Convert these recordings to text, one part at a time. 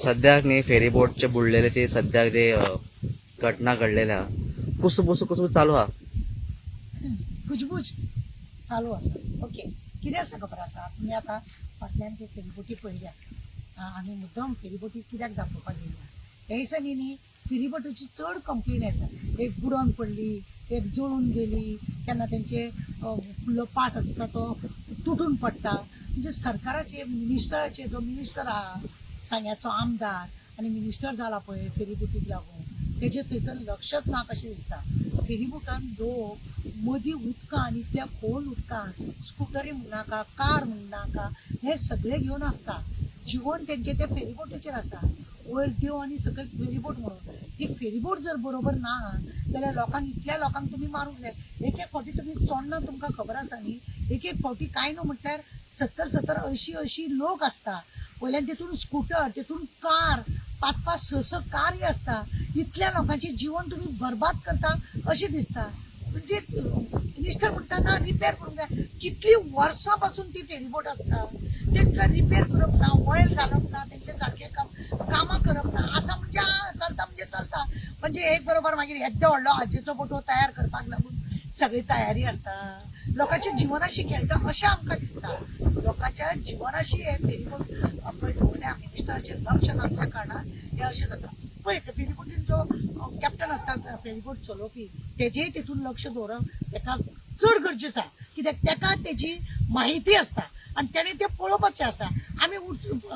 सद्याक न्ही फेरी बोटचे बुडलेले ते सद्याक ते घटना घडलेले आहा. कुसबुसू कुसबूस चालू आहा. कुजबूज चालू आसा. ओके, कितें आसा खबर आसा, तुमी आतां फाटल्यान ती फेरीबोटी पळयल्या. आमी मुद्दम फेरीबोटी कित्याक दाखोवपाक येयल्या, ह्या दिसांनी न्ही फेरीबोटीची चड कंप्लेन येता. एक बुडोन पडली, एक जळून गेली, केन्ना तेंचे फुडलो पाट आसता तो तुटून पडटा. म्हणजे सरकाराचे मिनिस्टराचे जो मिनिस्टर आहा सांग्याचो आमदार आनी मिनिस्टर जाला पळय फेरीबोटीक लागून, तेजें थंयसर लक्षच ना कशें दिसता. फेरीबोटान लोक मदीं उदकान, इतल्या खोल उदकान, स्कुटरी म्हणनाका, कार म्हणनाका, हें सगळें घेवन आसता. जिवन तेंचें त्या फेरीबोटीचेर आसा. वयर देव आनी सकयल फेरीबोट म्हणून ती फेरीबोट जर बरोबर ना जाल्यार लोकांक, इतल्या लोकांक तुमी मारूंक जाय. एक एक फावटी तुमी चोडणा तुमकां खबर आसा न्ही, एक एक फावटी कांय न्हू म्हटल्यार 70 70 80 80 लोक आसता. वयल्यान तितून स्कुटर, तितून कार, 5 5 6 6 कारी आसता. इतल्या लोकांचें जिवन तुमी बरबाद करता अशें दिसता. म्हणजे मिनिस्टर म्हणटा ना रिपेर करूंक जाय. कितलीं वर्सां पासून ती फेरीबोट आसता, तेंकां रिपेर करप ना, ऑयल घालप ना, तेंचें सारकें कामां करप ना. आसा म्हणजे चलता म्हणजे चलता. म्हणजे एक बरोबर मागीर येद्दो व्हडलो आजेचो बोटो तयार करपाक लागून सगळी तयारी आसता. लोकांच्या जिवनाशी खेळटा अशें आमकां दिसता. लोकांच्या जिवनाशी हे फेरीबोट पळय दवरल्या मिनिस्टराचेर लक्ष नासल्या कारणान हें अशें जाता. पळय फेरीबोटीन जो कॅप्टन आसता फेरीबोट चलोवपी, तेजेय तितून लक्ष दवरप तेका चड गरजेचें आसा. कित्याक तेका तेजी म्हायती आसता आनी तेणें तें पळोवपाचें आसा. आमी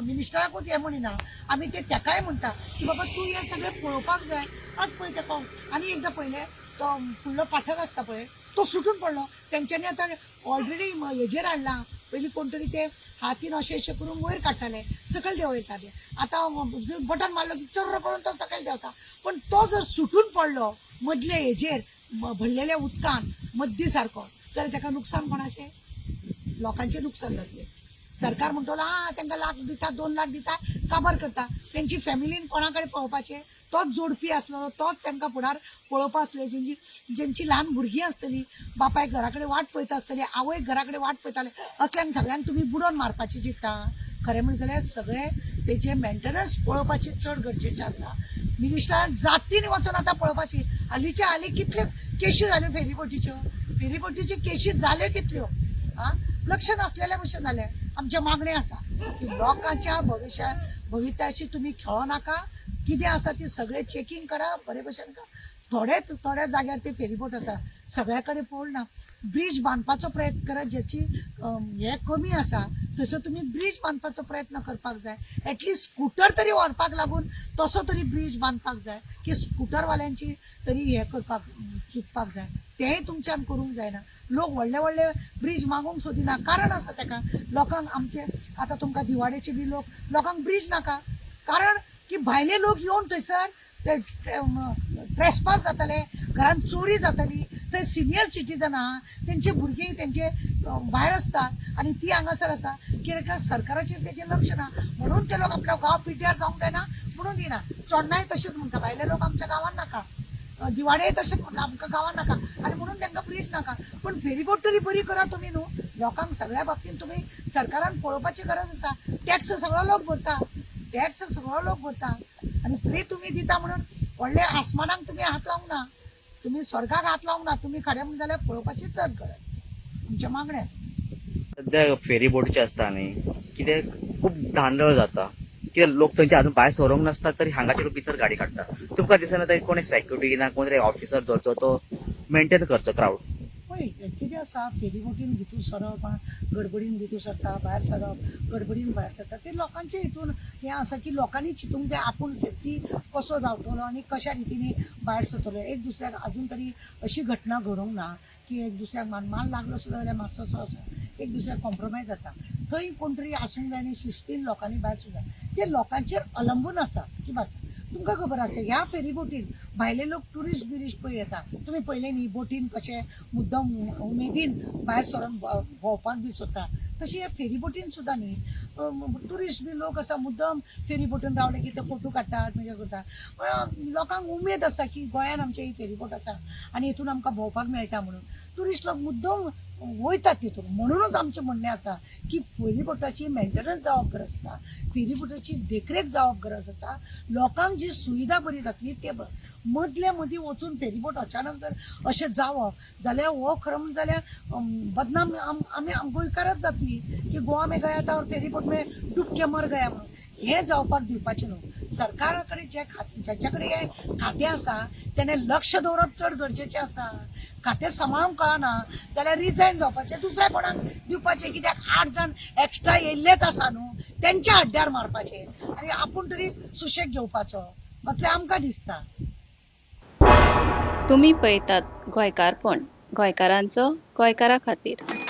मिनिस्टराकूच हें म्हणिना, आमी ते तेकाय म्हणटा की बाबा तूं हें सगळें पळोवपाक जाय. आज पळय तेका आनी एकदां पळयलें तो फुडलो पाठक आसता पळय तो सुटून पडलो. तेंच्यांनी आतां ऑलरेडी हेजेर हाडला. पयलीं कोण तरी ते हातीन अशें अशें करून वयर काडटाले, सकयल देंवयताले. आतां बटन मारलो की चर्र करून तो सकयल देंवता. पण तो जर सुटून पडलो मदले हेजेर भरलेल्या उदकान मद्दी सारको जाल्यार तेका नुकसान कोणाचें? लोकांचें नुकसान जातलें. सरकार म्हणटलो आं तांकां लाख दिता, 2 लाख दिता, काबार करता. तेंची फॅमिलीन कोणा कडेन पळोवपाचें? तोच जोडपी आसलो, तोच तांकां फुडार पळोवपा आसले. जेंची ल्हान भुरगीं आसतली, बापायक घरा कडेन वाट पळयता आसतली, आवयक घरा कडेन वाट पळयताले, असल्यांक सगळ्यांक तुमी बुडोवन मारपाचें चिंत्ता. खरें म्हणलें जाल्यार सगळें तेजें मेंटेनन्स पळोवपाचें चड गरजेचें आसा. मिनिस्टरान जातीन वचून आतां पळोवपाची. हालींच्या हालीं कितल्यो केशी जाल्यो फेरीबोटीच्यो, फेरीबोटीच्यो केशी जाल्यो कितल्यो. आं, लक्ष नासलेल्या भशेन जालें. आमचें मागणें आसा की लोकांच्या भवित्याशी तुमी खेळो नाका. कितें आसा ती सगळें चॅकींग करा बरे भशेन. थोडे थोड्या जाग्यार ते फेरीबोट आसा, सगळ्या कडेन पळोवंक ना. ब्रीज बांदपाचो प्रयत्न करा, ज्याची हें कमी आसा थंयसर तुमी ब्रीज बांदपाचो प्रयत्न करपाक जाय. एटलिस्ट स्कुटर तरी व्हरपाक लागून तसो तरी ब्रीज बांदपाक जाय की स्कुटरवाल्यांची तरी हें करपाक चिंतपाक जाय. तेंय तुमच्यान करूंक जायना. लोक व्हडले व्हडले ब्रीज मागूंक सोदिना. कारण आसा तेका लोकांक. आमचे आतां तुमकां दिवाडेचे बी लोक, लोकांक ब्रीज नाका, कारण की भायले लोक येवन थंयसर ते ट्रेसपास जातले, घरान चोरी जातली. थंय सिनियर सिटीजन आहा, तेंचे भुरगीं तेंचे भायर आसता आनी ती हांगासर आसा. कित्याक सरकाराचेर तेजें लक्ष ना म्हणून ते लोक आपल्या गांव पिड्ड्यार जावंक जायना म्हणून दिना. चोडणाय तशेंच म्हणटा, भायले लोक आमच्या गांवान नाका. दिवाडेय तशेंच म्हणटा, आमकां गांवान नाका आनी म्हणून तांकां ब्रीज नाका. पण फेरीबोट तरी बरी करा तुमी न्हू. लोकांक सगळ्या बाबतीन तुमी सरकारान पळोवपाची गरज आसा. टॅक्स सगळो लोक भरता, टॅक्स सगळो लोक भरता आनी फ्री तुमी दिता म्हणून व्हडले आसमानाक तुमी हात लावंक ना, तुमी स्वर्गाक हात लावंक ना. तुमी खरें म्हणून जाल्यार पळोवपाची चड गरज आसा. तुमचें मागणें आसा. सद्या फेरी बोटीचे आसता न्ही कितें खूब धांदळ जाता. कित्याक लोक थंयचे अजून भायर सरोंक नासता तरी हांगाचे लोक भितर गाडी काडटा. तुमकां दिसना तरी कोणी सेक्युरिटी ना कोण तरी ऑफिसर दवरचो तो मेंटेन करचो क्रावड? पळय कितें आसा, फेरीबोटीन भितर सरप, गडबडीन भितर सरता, भायर सरप, गडबडीन भायर सरता, ते लोकांचे हितून हें आसा की लोकांनी चिंतूंक जाय आपूण सेफ्टी कसो रावतलो आनी कशा रितीन भायर सरतलो. एक दुसऱ्याक अजून तरी अशी घटना घडोवंक ना की एक दुसऱ्याक माल लागलो सुद्दां जाल्यार मातसोसो असो एक दुसऱ्याक कॉम्प्रोमायज जाता. थंय कोण तरी आसूंक जाय आनी शिस्तीन लोकांनी भायर सरूंक जाय. ते लोकांचेर अलंबून आसा की बात तुमकां खबर आसा ह्या फेरीबोटीन भायले लोक ट्युरिस्ट बिरिस्ट पळय येता. तुमी पळयलें न्ही बोटीन कशें मुद्दम उमेदीन भायर सरोन भोंवपाक बी सोदता. तशी हे फेरीबोटीन सुद्दां न्ही ट्युरिस्ट बी लोक आसा, मुद्दम फेरीबोटीन रावले की ते फोटो काडटात, मागीर करता. लोकांक उमेद आसता की गोंयान आमचे ही फेरीबोट आसा आनी हितून आमकां भोंवपाक मेळटा म्हणून ट्युरिस्ट लोक मुद्दम वयतात तितून. म्हणूनच आमचें म्हणणें आसा की फेरीबोटाची मेंटेनन्स जावप गरज आसा, फेरीबोटाची देखरेख जावप गरज आसा, लोकांक जी सुविधा बरी जातली ते मदले मदीं वचून फेरीबोट अचानक जर अशें जावप जाल्यार हो खरो म्हणून जाल्यार बदनाम आमी गोंयकारच जातली की गोवा में गया था और फेरीबोट में डूब के मर गया म्हणून. हें जावपाक दिवपाचें न्हू. सरकारा कडेन जे खातें, ज्याच्या कडेन हें खातें आसा तेणें लक्ष दवरप चड गरजेचें आसा. खातें सांबाळूंक कळना जाल्यार रिजायन जावपाचें, दुसऱ्या कोणाक दिवपाचें. कित्याक 8 जाण एक्स्ट्रा येयल्लेच आसा न्हू, तेंच्या हड्ड्यार मारपाचें आनी आपूण तरी सुशेग घेवपाचो असलें आमकां दिसता. तुमी पळयतात गोंयकारपण, गोंयकारांचो गोंयकारा खातीर.